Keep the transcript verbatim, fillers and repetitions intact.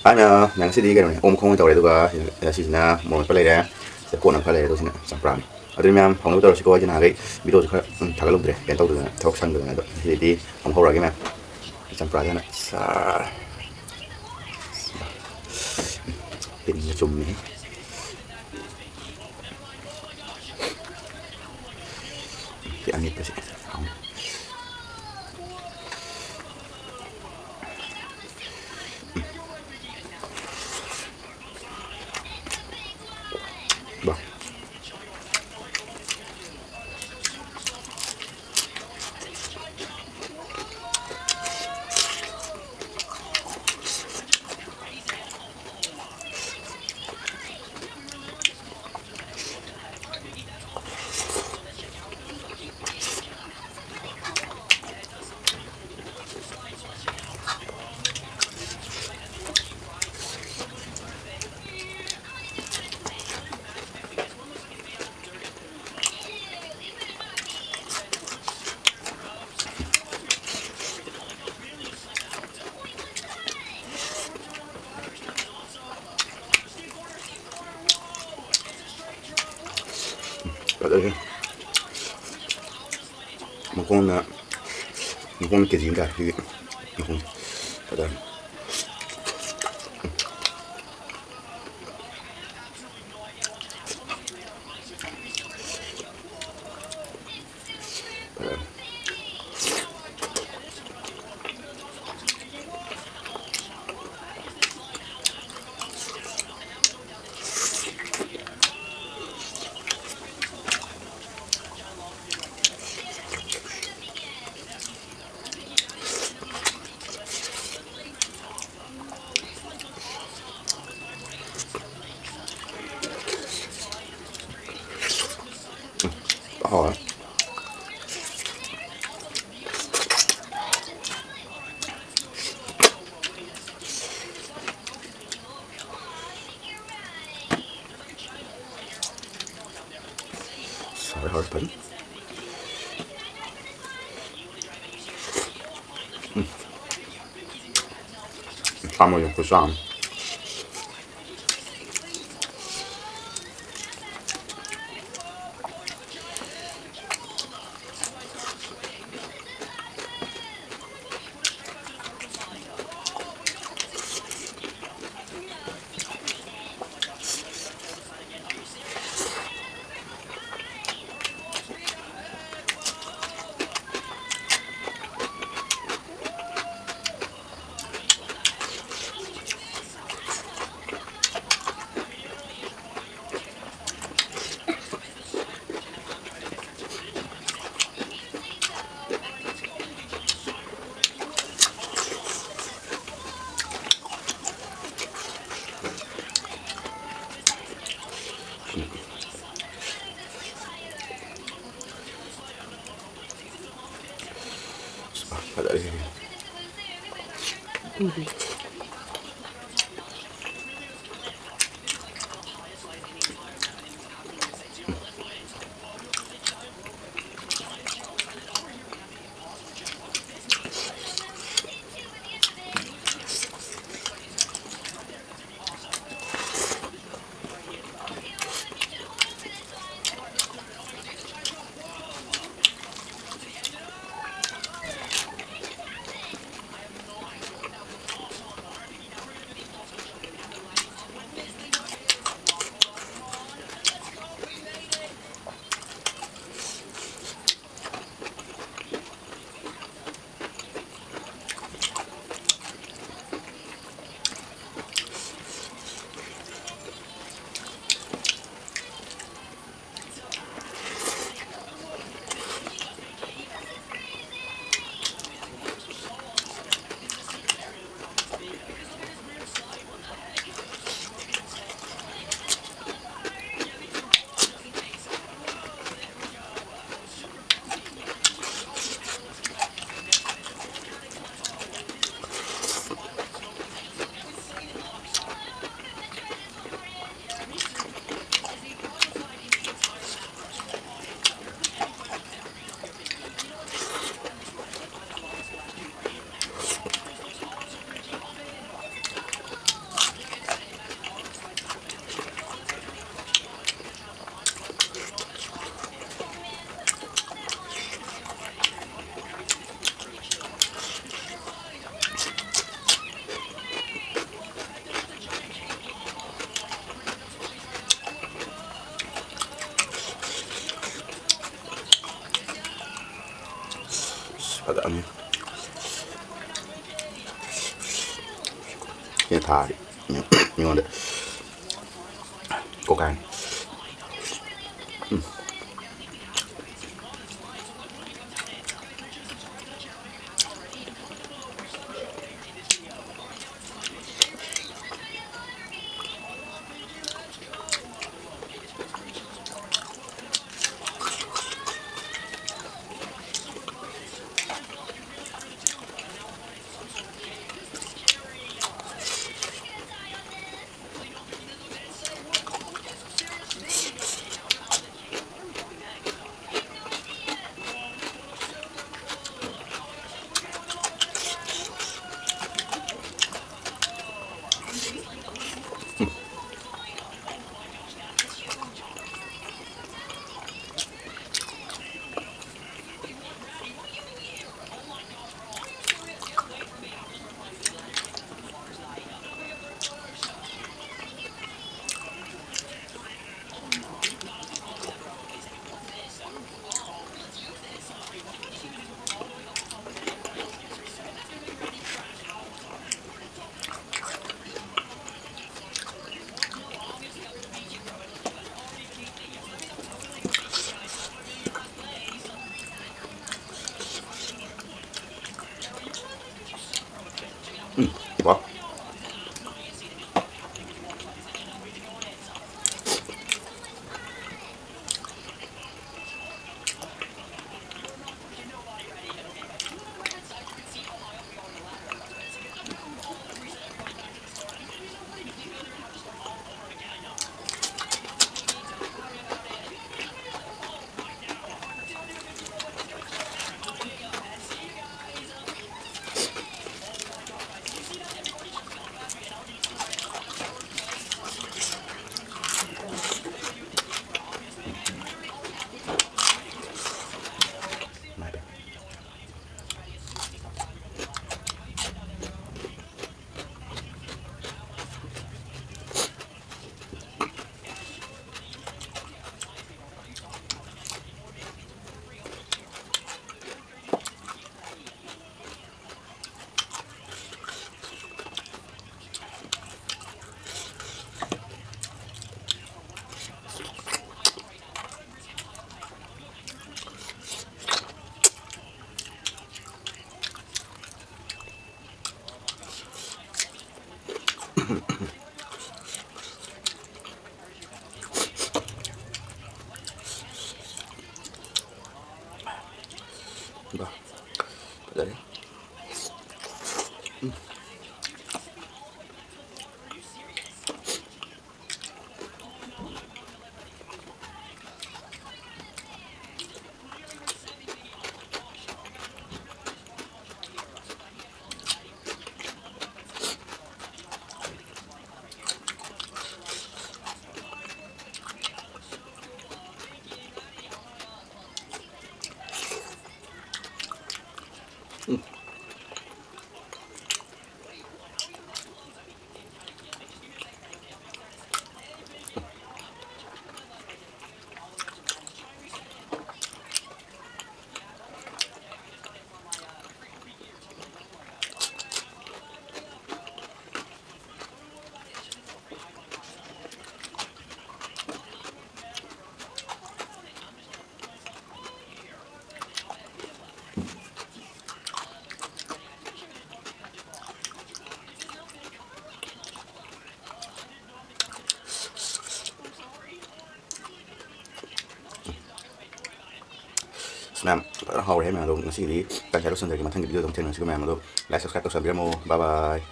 ꯑꯩꯅ ꯉꯁꯤꯗꯤ ꯀꯩꯅꯣꯅꯦ, ꯑꯣꯛ ꯃꯈꯣꯡ ꯑꯣꯏꯅ ꯇꯧꯔꯦ, ꯑꯗꯨꯒ ꯁꯤꯁꯤꯅ ꯃꯣꯔꯣꯛ ꯃꯦꯠꯄ ꯂꯩꯔꯦ, ꯁꯤꯗ ꯀꯣꯠꯅꯕ ꯈꯔ ꯂꯩꯔꯦ, ꯑꯗꯣ ꯁꯤꯅ ꯆꯝꯄ꯭ꯔꯥꯅꯤ꯫ ꯑꯗꯨꯗꯤ ꯃꯌꯥꯝ ꯍꯧꯅꯕ ꯇꯧꯔꯁꯤꯀꯣ꯫ ꯑꯩꯁꯦ ꯅꯍꯥꯟꯈꯩ ꯚꯤꯗꯤꯑꯣꯁꯦ ꯈꯔ, ꯎꯝ, ꯊꯥꯒꯠꯂꯨꯗ꯭ꯔꯦ, ꯀꯩꯅꯣ ꯇꯧꯗꯗꯅ, ꯊꯕꯛ ꯁꯪꯗꯗꯅ꯫ ꯑꯗꯣ ꯉꯁꯤꯗꯤ ꯑꯃꯨꯛ ꯍꯧꯔꯛꯑꯒꯦ ꯃꯌꯥꯝ꯫ ꯆꯝꯄ꯭ꯔꯥꯁꯦ ꯍꯥꯟꯅ ꯆꯥꯔ-, ꯇꯤꯟꯒ ꯆꯨꯝꯃꯤ꯫ ꯁꯤ ꯑꯃꯦꯠꯄꯁꯦ ꯍꯥꯎꯅꯤ꯫ ꯕꯥ꯫ ꯐꯖꯩꯍꯦ꯫ ꯃꯈꯣꯡꯅ, ꯃꯈꯣꯡꯅ ꯀꯦ ꯖꯤ ꯑꯃ ꯇꯥꯔꯦ ꯁꯤꯒꯤ ꯃꯈꯣꯡ꯫ ꯐꯖꯔꯦ꯫ ꯐꯖꯔꯦ꯫ ꯍꯥꯎꯋꯦ꯫ ꯁꯥꯏ ꯍꯥꯎꯔꯛꯄꯅꯤ꯫ ꯎꯝ꯫ ꯁꯥ ꯃꯔꯣꯏ ꯈꯨꯆꯥ ꯑꯃ꯫ ꯑꯁ, ꯐꯖꯕꯅꯤ꯫ ꯁꯤꯅ ꯊꯥꯔꯗꯤ ꯃꯤꯉꯣꯟꯗ ꯀꯣꯛ ꯀꯥꯏꯅꯤ꯫ ꯎꯝ꯫ ꯕꯥ, ꯐꯖꯔꯦ꯫ ꯎꯝ꯫ ꯑꯁ, ꯃꯌꯥꯝ ꯐꯖꯅ ꯍꯥꯎꯔꯦ ꯃꯌꯥꯝ꯫ ꯑꯗꯣ ꯉꯁꯤꯒꯤꯗꯤ ꯇꯪꯈꯥꯏ ꯂꯣꯏꯁꯤꯟꯖꯔꯒꯦ꯫ ꯃꯊꯪꯒꯤ video ꯗ ꯑꯃꯨꯛ ꯊꯦꯡꯅꯁꯤꯀꯣ ꯃꯌꯥꯝ꯫ ꯑꯗꯣ like, subscribe ꯇꯧꯁꯟꯕꯤꯔꯝꯃꯣ꯫ Bye bye꯫